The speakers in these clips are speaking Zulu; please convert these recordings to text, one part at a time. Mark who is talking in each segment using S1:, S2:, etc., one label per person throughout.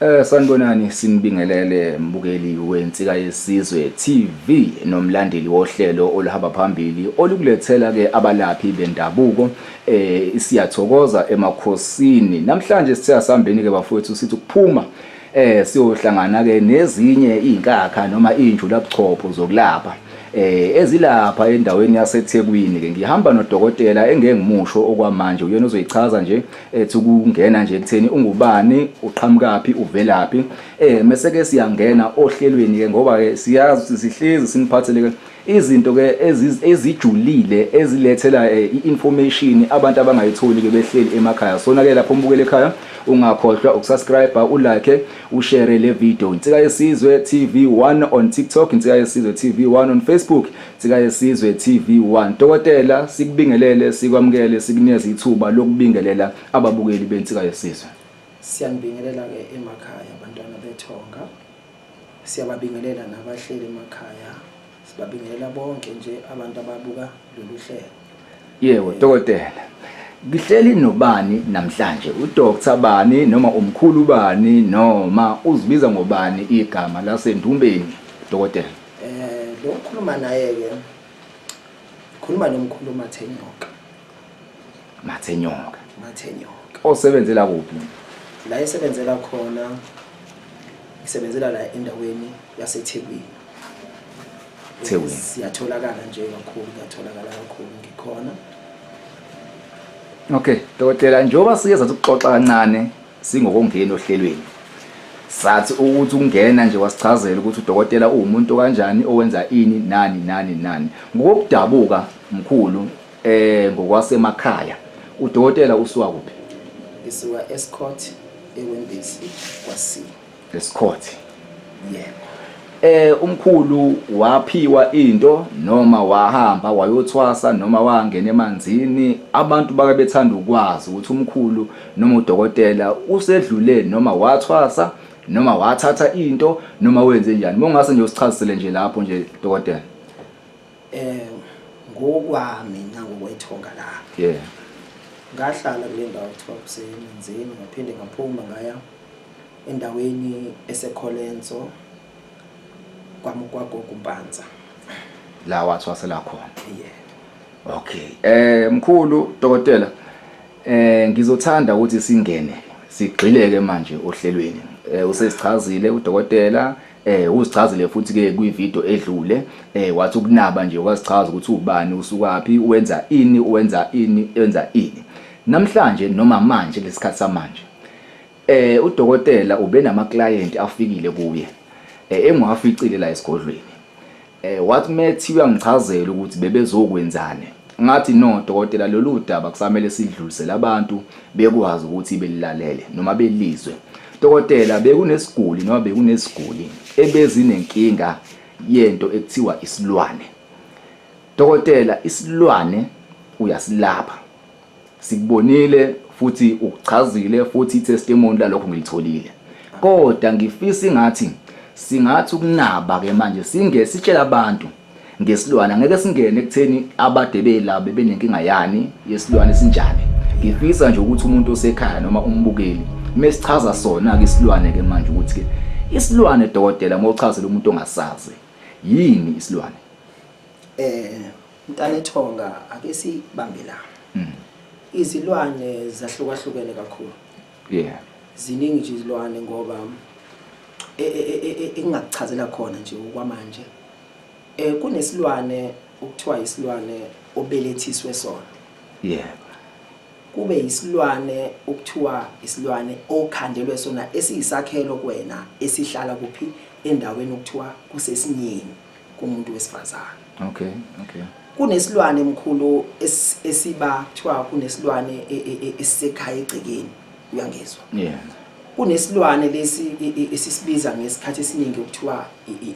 S1: Sanibonani, sinibingelele mbukeli weNsika Yesizwe TV nomlandeli wohlelo oluhamba phambili olukulethela ke abalaphi bendabuko. Siyathokoza emakhosini. Namhlanje sithe asambeni ke bafowethu, sithi ukuphuma siyohlangana ke nezinye izinkakha noma injulabuchopho zokulapha ezilapha endaweni yaseThekwini ke. Ngihamba nodokotela engeke ngimusho okwamanje, uyena ozoyichaza nje, ethi ukungena nje ekutheni ungubani, uqhamukaphi, uvelaphi, mase ke siyangena ohlelweni ke, ngoba ke siyazi ukuthi sihlezi siniphathele ke izinto ke ezijulile ezilethela i-information abantu abangayitholi ke behleli emakhaya. Sona ke lapho umbukele ekhaya, ungakhohlwa ukusubscribe, ulike, ushare le video. Insika Yesizwe TV 1 on TikTok, Insika Yesizwe TV 1 on Facebook, Insika Yesizwe TV 1. Dokotela, sikubingelele, sikwamukele, sikunikeze ithuba lokubingelela ababukeli beNsika Yesizwe.
S2: Siyanibingelela-ke emakhaya, abantwana bethonga. Siyababingelela nabahleli emakhaya. Sibabingelela bonke nje abantu ababuka lolu hlelo.
S1: Yebo, dokotela. Ngihleli nobani namhlanje? UDr bani noma umkhulu bani noma uzibiza ngobani igama lasendumbeni, dokotela?
S2: Lo okhuluma naye ke, khuluma nomkhulu Mathenyoka.
S1: Mathenyoka.
S2: Mathenyoka.
S1: Osebenzela kuphi?
S2: La esebenzela khona, ngisebenzela la endaweni yaseThekwini.
S1: Thekwini.
S2: Siyatholakala nje kakhulu, ngiyatholakala kakhulu ngikhona.
S1: Okay, dokotela, njengoba sike sathi ukuxoxa kancane singokongena ohlelweni. Sathi ukuthi ungena nje wasichazela ukuthi udokotela uwumuntu kanjani, owenza ini, nani nani nani. Ngokudabuka mkhulu, ngokwasemakhaya, udokotela usuka kuphi?
S2: Ngisuka eScott, eWembezi, kwaC.
S1: Escott.
S2: Yebo.
S1: Umkhulu waphiwa into noma wahamba wayothwasa noma wangena emanzini? Abantu bake bethanda ukwazi ukuthi umkhulu noma udokotela usedlule noma wathwasa noma wathatha into noma wenze njani. Mongase nje usichazisele nje lapho nje, dokotela.
S2: Ngokwami nangokwethonga la. Ngahlala kule ndawo kuthiwa kusemanzini, ngaphinde ngaphuma ngaya endaweni eseKholenso kwaGogo Mpanza.
S1: La wathwasela khona.
S2: Yebo.
S1: Okay. Mkhulu dokotela, ngizothanda ukuthi singene sigxileke manje ohlelweni. Usesichazile udokotela, uzichazile futhi ke kwi video edlule, wathi ukunaba nje wazichaza ukuthi ubani, usukaphi, wenza ini, wenza ini, wenza ini. Namhlanje noma manje lesikhathi samanje, udokotela ube nama client afikile kuye engiwaficile la esigodlweni. Wathi methi uyangichazela ukuthi bebezokwenzani. Ngathi no dokotela, lolu daba kusamele sidlulisele abantu bekwazi ukuthi belilalele noma belizwe. Dokotela, bekunesiguli noma bekuneziguli ebezinenkinga yento ekuthiwa isilwane. Dokotela, isilwane uyasilapha. Sikubonile futhi ukuchazile futhi i-testimony lalokho ngilitholile. Kodwa ngifisa ingathi singathi ukunaba ke manje, singe sitshela abantu ngesilwane. Angeke singene ekutheni abade bela bebenenkinga yani yesilwane sinjani. Ngifisa nje ukuthi umuntu osekhaya noma umbukeli mesichaza sona ke isilwane ke manje, ukuthi ke isilwane, dokotela, mawuchazela umuntu ongasazi, yini isilwane?
S2: Mntanethonga, ake sibambe la. Izilwane zahlukahlukene kakhulu. Ziningi nje izilwane, ngoba engingakuchazela khona nje okwamanje, kunesilwane okuthiwa isilwane obelethiswe sona. Kube isilwane okuthiwa isilwane okhandelwe sona, esiyisakhelo kuwena, esihlala kuphi, endaweni okuthiwa kusesinyeni kumuntu wesifazane. Kunesilwane, mkhulu, esiba kuthiwa kunesilwane esisekhaya egcekeni, uyangizwa?
S1: Yeah.
S2: Kunesilwane lesi esisibiza ngesikhathi esiningi okuthiwa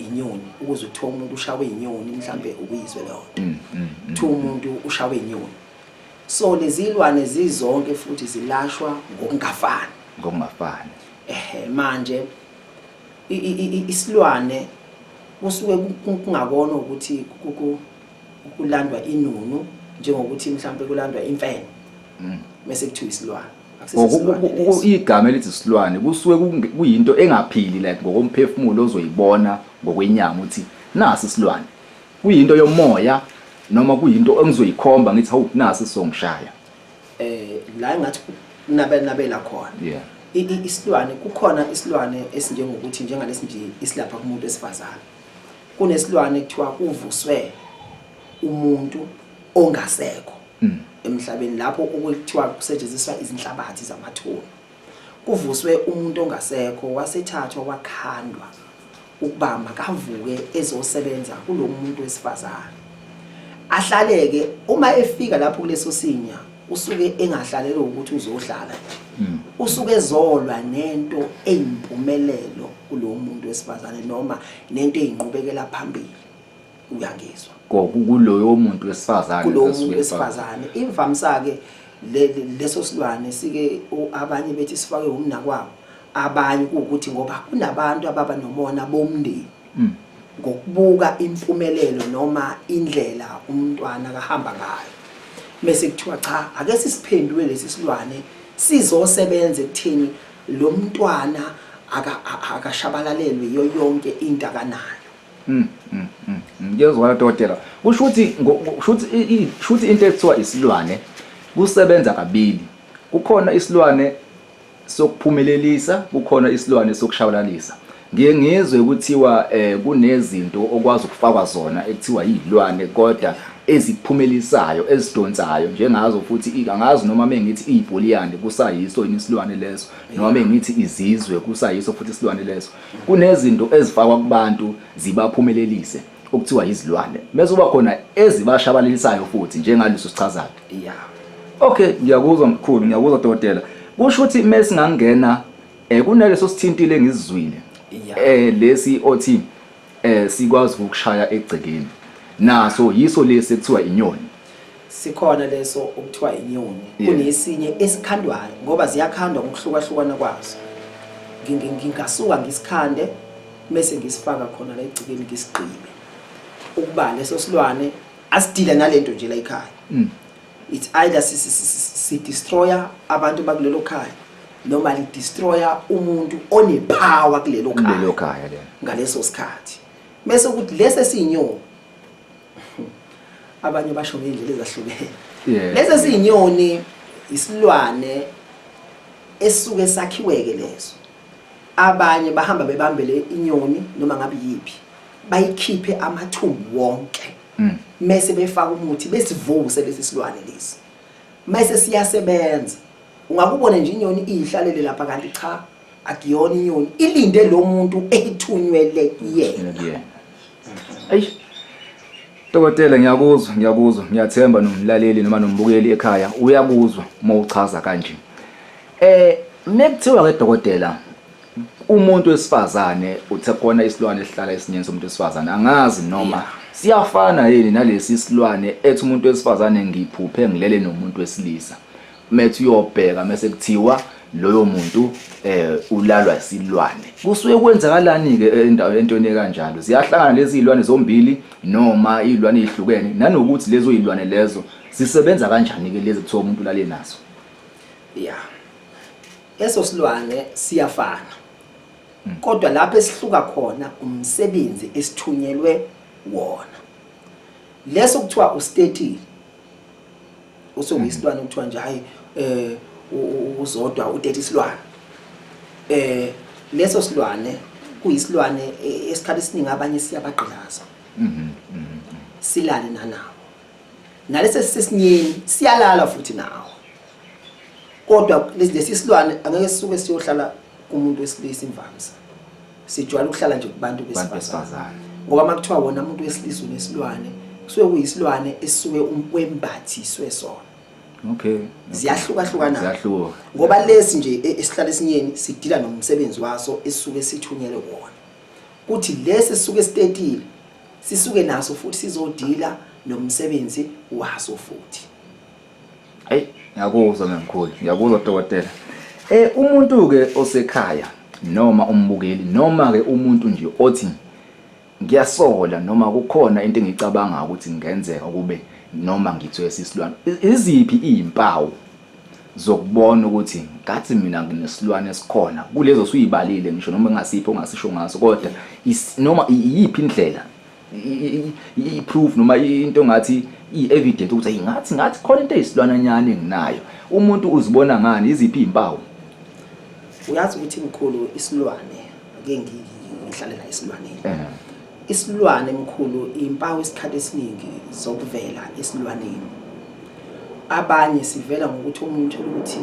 S2: inyoni, ukuze kuthiwa umuntu ushawe inyoni, mhlambe ukuyizwe leyo nto. Kuthiwa umuntu ushawe inyoni. So lezi zilwane zizonke futhi zilashwa ngokungafani.
S1: Ngokungafani.
S2: Ehe, manje isilwane kusuke kungakona ukuthi kulandwa inunu, njengokuthi mhlambe kulandwa imfene bese kuthiwa isilwane. Akusiso isilwane leso.
S1: Igama elithi isilwane kusuke kuyinto engaphili, like ngokomphefumulo ozoyibona ngokwenyama ukuthi nasi isilwane. Kuyinto yomoya noma kuyinto engizoyikhomba ngithi hawu, nasi sizongishaya?
S2: La engathi nabela nabela khona. Isilwane, kukhona isilwane esinjengokuthi njengalesi nje isilapha kumuntu wesifazane. Kunesilwane kuthiwa kuvuswe umuntu ongasekho emhlabeni, lapho okuthiwa kusetshenziswa izinhlabathi zamathuna. Kuvuswe umuntu ongasekho, wasethathwa wakhandwa ukuba makavuke ezosebenza kulo muntu wesifazane. Ahlaleke, uma efika lapho kuleso sinya, usuke engahlalele ukuthi uzohlala nje, usuke ezolwa nento eyimpumelelo kulo muntu wesifazane noma nento eyinqubekela phambili. Uyangizwa?
S1: Kuloyo muntu wesifazane.
S2: Kulowo muntu wesifazane. Imvamisa-ke leso silwane sike abanye bethi sifake umnakwabo, abanye kuwukuthi ngoba kunabantu ababa nomona bomndeni ngokubuka impumelelo noma indlela umntwana kahamba ngayo, mese kuthiwa cha, ake sisiphendule lesi silwane sizosebenza ekutheni lo mntwana akashabalalelwe iyo yonke into akanayo.
S1: Ngiyezwakala dokotela. Kusho ukuthi into ekuthiwa isilwane kusebenza kabili. Kukhona isilwane sokuphumelelisa, kukhona isilwane sokushabalalisa. Ngiye ngizwe kuthiwa kunezinto okwazi ukufakwa zona ekuthiwa yizilwane kodwa eziphumelelisayo, ezidonsayo njengazo futhi. Angazi noma mengithi ibholiyane kusayiso yini isilwane leso, noma mengithi izizwe kusayiso futhi isilwane leso. Kunezinto ezifakwa kubantu zibaphumelelise okuthiwa izilwane, bese kuba khona ezibashabalalisayo futhi njengaleso sichazayo. Okay, ngiyakuzwa mkhulu, ngiyakuzwa dokotela. Kusho ukuthi mesingangena kunaleso sithintile engizizwile lesi othi sikwazi ukukushaya egcekeni, naso yiso lesi ekuthiwa inyoni?
S2: Sikhona leso okuthiwa inyoni. Kunesinye esikhandwayo, ngoba ziyakhandwa ngokuhlukahlukana kwazo. Ngingasuka ngisikhande mese ngisifaka khona la egcekeni, ngisigqibe ukuba leso silwane asidile nalento nje la ekhaya. It's either si destroyer abantu bakulelo khaya noma li destroyer umuntu onepower kulelo khaya
S1: kulelo khaya lelo
S2: ngaleso sikhathi. Bese ukuthi lesi esiyinyoni, abanye basho ngey'ndlela ezahlukene. Lesi esiyinyoni isilwane esisuke sakhiweke leso. Abanye bahamba bebambele inyoni noma ngabe yiphi, bayikhiphe amathumbu wonke, mese befaka umuthi, besivuse lesi silwane lesi, mase siyasebenza. Ungakubona nje inyoni iyihlalele lapha, kanti cha, akuyona inyoni, ilinde lo muntu eyithunywele kuyena.
S1: Kuyena. Eish. Dokotela, ngiyakuzwa, ngiyakuzwa. Ngiyathemba nomlaleli noma nombukeli ekhaya uyakuzwa uma uchaza kanje. Mekuthiwa ke dokotela umuntu wesifazane uthe khona isilwane esihlala esinyeni somuntu wesifazane, angazi noma siyafana yini nalesi silwane ethi umuntu wesifazane ngiphuphe ngilele nomuntu wesilisa, methi uyobheka mase kuthiwa loyo muntu ulalwa isilwane. Kusuke kwenzakalani ke endaweni, entweni kanjalo? Ziyahlangana lezi zilwane zombili noma izilwane ezihlukene? Nanokuthi lezo zilwane lezo zisebenza kanjani ke, lezi kuthiwa umuntu ulale nazo?
S2: Ya, eso silwane siyafana, kodwa lapho esihluka khona umsebenzi esithunyelwe wona. Leso kuthiwa ustetile, usukuyisilwane kuthiwa nje hayi, uzodwa uthethe isilwane. Leso silwane kuyisilwane esikhathi esiningi abanye siyabagqilaza, silale nanawo. Nalesi sesinyeni siyalala futhi nawo, kodwa lesi silwane angeke sisuke siyohlala kumuntu wesilisa. Imvamisa sijwayele ukuhlala nje kubantu
S1: bantu
S2: besifazane,
S1: besifazane,
S2: ngoba uma kuthiwa wona umuntu wesilisa unesilwane, kusuke kuyisilwane esisuke wembathiswe sona. Ziyahlukahlukana.
S1: Ziyahluka.
S2: Ngoba lesi nje esihlala esinyeni sidila nomsebenzi waso esisuke sithunyelwe wona, kuthi lesi esisuke sitetile sisuke naso futhi sizodila nomsebenzi waso futhi.
S1: Ayi, ngiyakuzwa memkhulu, ngiyakuzwa dokotela. Umuntu ke osekhaya noma umbukeli noma ke umuntu nje othi ngiyasola noma kukhona into engicabanga ukuthi kungenzeka kube noma ngithwese isilwane, iziphi izimpawu? Zokubona ukuthi ngathi mina nginesilwane esikhona kulezo suyibalile, ngisho noma engasipho ongasisho ngaso, kodwa noma iyiphi indlela i-proof noma into ngathi i-evidence ukuthi hey, ngathi khona into eyisilwananyana enginayo? Umuntu uzibona ngani? Iziphi izimpawu?
S2: Uyazi ukuthi mkhulu, isilwane, ake ngihlale la esilwaneni. Isilwane mkhulu, impawu isikhathi esiningi zokuvela esilwaneni, abanye sivela ngokuthi umuntu uthola ukuthi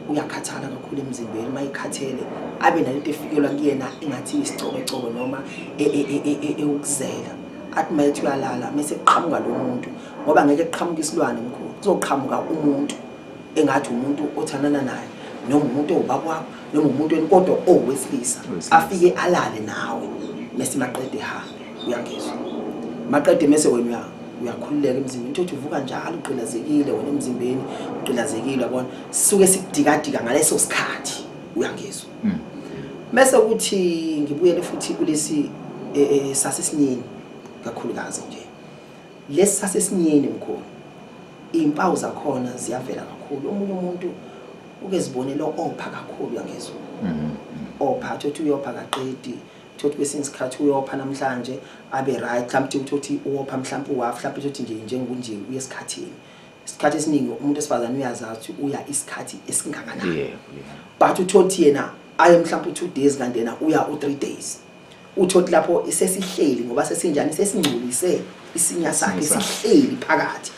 S2: uyakhathala kakhulu emzimbeni. Uma ekhathele abe nalento efikelwa kuyena engathi isicobecoko noma ewukuzela, athi uma ethi uyalala mese kuqhamuka lo muntu, ngoba ngeke kuqhamuke isilwane mkhulu, kuzoqhamuka umuntu engathi umuntu othandana naye noma umuntu owubaba wakho noma umuntu wenu, kodwa owesilisa.
S1: Owesilisa.
S2: Afike alale nawe, mese maqede ehambe, uyangizwa? Maqede mese wena uyakhululeka emzimbeni, uthi uvuka njalo ugqilazekile wena emzimbeni, ugqilazekile, yabona, sisuke sikudikadika ngaleso sikhathi, uyangizwa? Mese kuthi ngibuyele futhi kulesi sasesinyeni kakhulukazi nje, lesi sasesinyeni mkhulu, izimpawu zakhona ziyavela kakhulu. Omunye umuntu uke zibonele opha kakhulu, uyangizwa? Opha, uthi uyopha kaqedi, uthi kwesinye isikhathi uyopha namhlanje abe right, mhlawumbe uthi uwopha mhlawumbe uwafu, mhlawumbe uthi nje njengokunje uye esikhathini. Isikhathi esiningi umuntu esifazane uyazazi ukuthi uya isikhathi esingakanani, but uthothi yena aye mhlawumbe u-2 days, kanti yena uya u-3 days. Uthothi lapho sesihleli ngoba sesinjani, sesingcolise isinya sakhe.
S1: Isinya sakhe.
S2: Sihleli phakathi.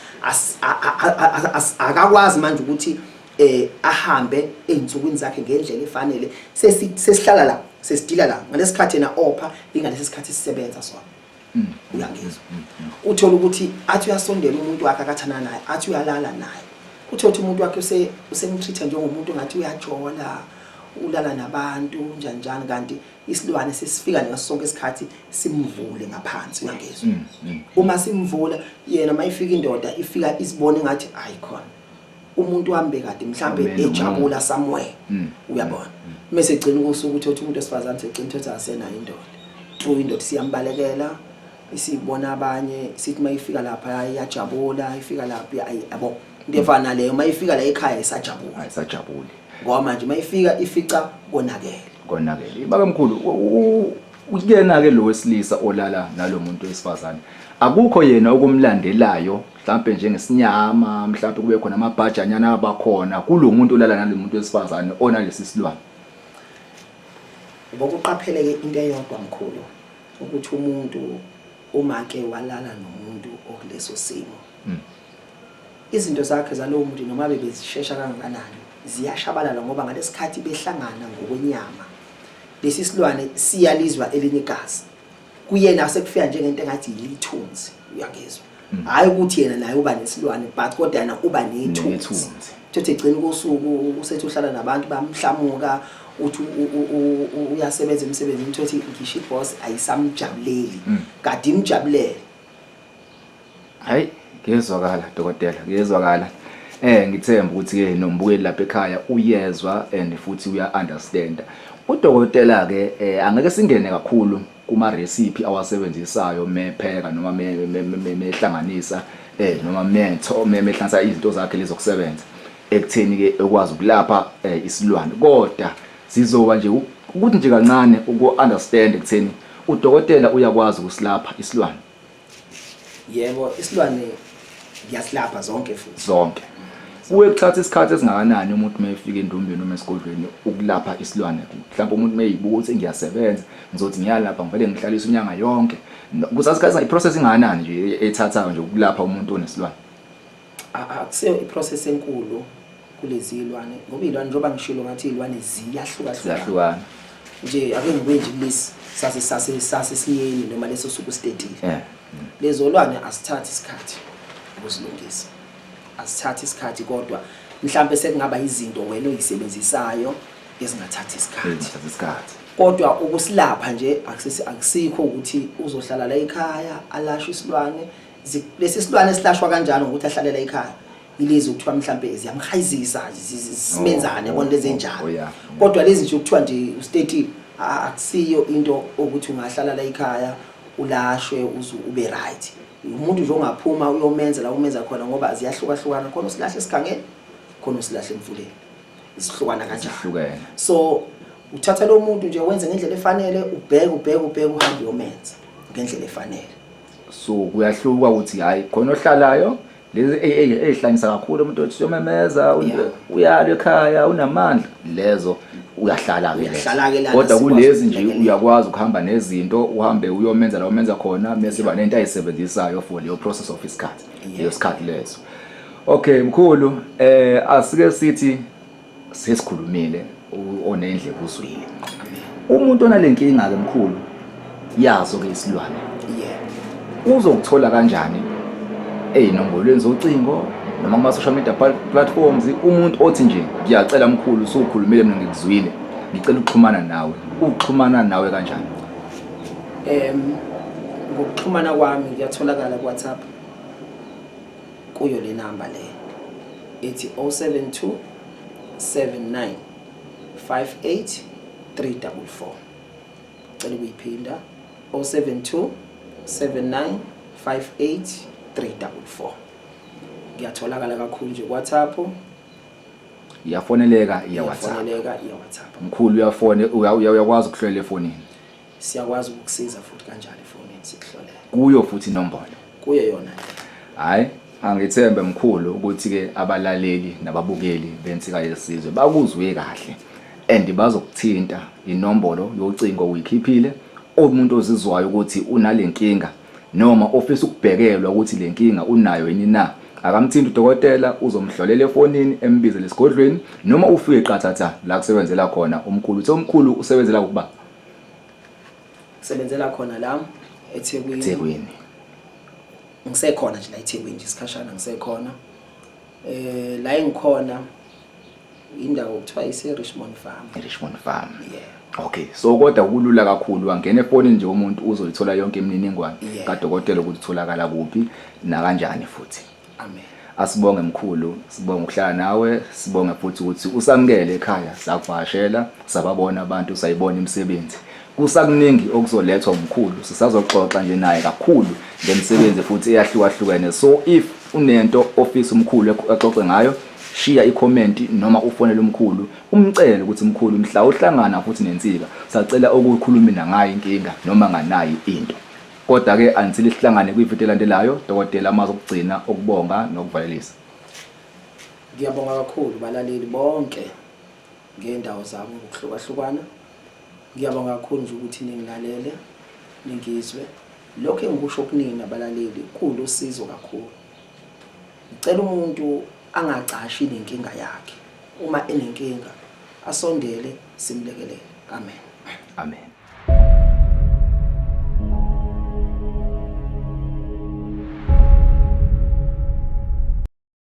S2: Akakwazi manje ukuthi ahambe ey'nsukwini zakhe ngendlela efanele. Sesihlala la, sesidila la ngalesikhathi yena opha, ingalesi sikhathi sisebenza sona, uyangizwa? Uthola ukuthi athi uyasondela umuntu wakhe akathandana naye, athi uyalala naye, uthole ukuthi umuntu wakhe usemtreat-a njengomuntu ongathi uyajola, ulala nabantu njani njani, kanti isilwane sesifika nje ngaso sonke isikhathi simvule ngaphansi, uyangizwa? Uma simvula yena, mayifika indoda, ifika isibone ngathi ayi khona umuntu wami bekade mhlambe
S1: Amen,
S2: ejabula somewhere, uyabona? Mase egcina ukusuka, uthi umuntu wesifazane segcina ukuthi asenayo indoda true, indoda siyambalekela, isibona abanye, sithi mayifika lapha iyajabula, ifika lapha ayi, yabo, into efana naleyo, mayifika la ekhaya isajabula.
S1: Ayisajabuli.
S2: Ngoba manje mayifika ifica konakele.
S1: Konakele. Baba mkhulu, uyena ke lo wesilisa olala nalo muntu wesifazane, akukho yena okumlandelayo mhlambe njengesinyama, mhlambe kube khona amabhajanyana abakhona kulo muntu olala nalo muntu wesifazane onalesi silwane?
S2: Ngokuqapheleke into eyodwa mkhulu, ukuthi umuntu uma ke walala nomuntu okuleso simo, izinto zakhe zalowo muntu noma bebezishesha kangakanani ziyashabalala, ngoba ngalesikhathi behlangana ngokwenyama, lesi silwane siyalizwa elinye igazi kuyena, sekufika njengento engathi yilithunzi, uyangizwa? Hayi ukuthi yena naye uba nesilwane, but kodwa yena uba nethunzi.
S1: Nethunzi.
S2: Thothi egcina kosuku usethi uhlala nabantu bamhlamuka, uthi uyasebenza emsebenzini, thothi ngisho iboss ayisamjabuleli kade imjabulele.
S1: Hayi, kuyezwakala dokotela, kuyezwakala. Ngithemba ukuthi ke nombukeli lapha ekhaya uyezwa and futhi uya understand. Udokotela ke, angeke singene kakhulu kuma recipe awasebenzisayo mepheka noma mehlanganisa noma metho mehlanganisa izinto zakhe lezokusebenza ekutheni ke ekwazi ukulapha isilwane, kodwa sizoba nje ukuthi nje kancane uku understand ekutheni udokotela uyakwazi ukusilapha isilwane.
S2: Yebo, isilwane ngiyasilapha zonke futhi.
S1: Zonke. Kuye kuthatha isikhathi esingakanani umuntu uma efika endumbeni noma esigodlweni ukulapha isilwane? Mhlawumbe umuntu uma eyibuka ukuthi ngiyasebenza, ngizothi ngiyalapha, ngivele ngihlalise inyanga yonke. Kuthatha isikhathi, i-process ingakanani nje ethathayo nje ukulapha umuntu onesilwane?
S2: Akusiyo i-process enkulu kulezi zilwane, ngoba iy'lwane, njengoba ngishilo ngathi iy'lwane ziyahlukahlukana.
S1: Ziyahlukana.
S2: Nje ake ngibuye nje kulesi sasesinyeni noma leso suku sitetile. Lezo lwane asithathi isikhathi ukuzilungisa, asithathi isikhathi, kodwa mhlambe sekungaba izinto wena oyisebenzisayo ezingathathi isikhathi.
S1: Ezingathathi isikhathi.
S2: Kodwa ukusilapha nje akusikho ukuthi uzohlala la ekhaya alashwe isilwane. Lesi silwane esilashwa kanjalo ngokuthi ahlale la ekhaya, ilezi okuthiwa mhlambe ziyamhayizisa, simenzane, yabona, lezi enjalo. Kodwa lezi nje okuthiwa nje ustate, akusiyo into ukuthi ungahlala la ekhaya ulashwe uze ube right. Umuntu nje ongaphuma uyomenza la umenza khona, ngoba ziyahlukahlukana, khona usilahle esigangeni. Khona osilahle emfuleni. Isihlukana kanjalo.
S1: Sihlukene.
S2: So uthatha lo muntu nje wenze ngendlela efanele, ubheke ubheke ubheke uhambe uyomenza ngendlela efanele.
S1: So kuyahluka ukuthi hayi khona ohlalayo lezi ezihlanyisa kakhulu umuntu othi uyomemeza uyalwa ekhaya unamandla lezo uyahlala ke
S2: Uyahlala-ke lana,
S1: kodwa
S2: sikwazi
S1: kulezi nje
S2: ukulekelela.
S1: uyakwazi ukuhamba nezinto uhambe uyomenza la umenza khona mese ba nento ayisebenzisayo for leyo process of isikhathi leyo sikhathi leso. Okay mkhulu, asike sithi sesikhulumile, onendlebe uzwile. Umuntu onalenkinga ke mkhulu yazo ke isilwane uzokuthola kanjani ezinombolweni zocingo noma kuma social media platforms? Umuntu othi nje ngiyacela mkhulu, usukhulumile mina ngikuzwile, ngicela ukuxhumana nawe, uxhumana nawe kanjani?
S2: Ngokuxhumana kwami ngiyatholakala ku WhatsApp kuyo le number le ethi 072 79 58 344. Cela ukuyiphinda, 072 79 58 344. Ngiyatholakala kakhulu nje ku WhatsApp.
S1: Iyafoneleka iya WhatsApp?
S2: Iyafoneleka iya WhatsApp.
S1: Mkhulu, uyafone uyakwazi ukuhlolela efonini?
S2: Siyakwazi ukukusiza futhi kanjalo efonini, sikuhlolele.
S1: Kuyo futhi inombolo?
S2: Kuyo yona le.
S1: Hayi, angithembe mkhulu ukuthi ke abalaleli nababukeli beNsika Yesizwe bakuzwe kahle and bazokuthinta. Inombolo yocingo uyikhiphile. Umuntu ozizwayo ukuthi unalenkinga noma ofisa ukubhekelwa ukuthi lenkinga unayo yini na, akamthinta udokotela, uzomhlolela efonini, embizele esigodlweni noma ufike qathatha la kusebenzela khona umkhulu. Uthe umkhulu usebenzela ukuba
S2: Sebenzela khona la eThekwini.
S1: eThekwini.
S2: Ngisekhona nje la eThekwini nje isikhashana ngisekhona. La engikhona indawo kuthiwa ise Richmond Farm.
S1: eRichmond Farm.
S2: Yeah.
S1: Okay, so kodwa kulula kakhulu, angena efonini nje umuntu uzoyithola yonke imininingwane kadokotela ukuthi utholakala kuphi nakanjani futhi.
S2: Amen.
S1: Asibonge mkhulu, sibonge ukuhlala nawe, sibonge futhi ukuthi usamukele ekhaya, sakuvakashela, sababona abantu, sayibona imisebenzi. Kusakuningi okuzolethwa umkhulu, sisazoxoxa nje naye kakhulu ngemisebenzi futhi eyahlukahlukene. So if unento ofisa umkhulu axoxe ngayo, shiya i-comment noma ufonele umkhulu, umcele ukuthi mkhulu mhla uhlangana futhi neNsika, sacela ukukhuluma nangayo inkinga noma nganayi into. Kodwa ke until sihlangane kwivideo elandelayo, dokotela, amazwi okugcina okubonga nokuvalelisa.
S2: Ngiyabonga kakhulu balaleli bonke ngendawo zabo ngokuhlukahlukana. Ngiyabonga kakhulu nje ukuthi ningilalele, ningizwe. Lokho engikusho kunina abalaleli kulusizo kakhulu. Ngicela umuntu angacashi nenkinga yakhe. Uma enenkinga asondele simlekelele. Amen.
S1: Amen.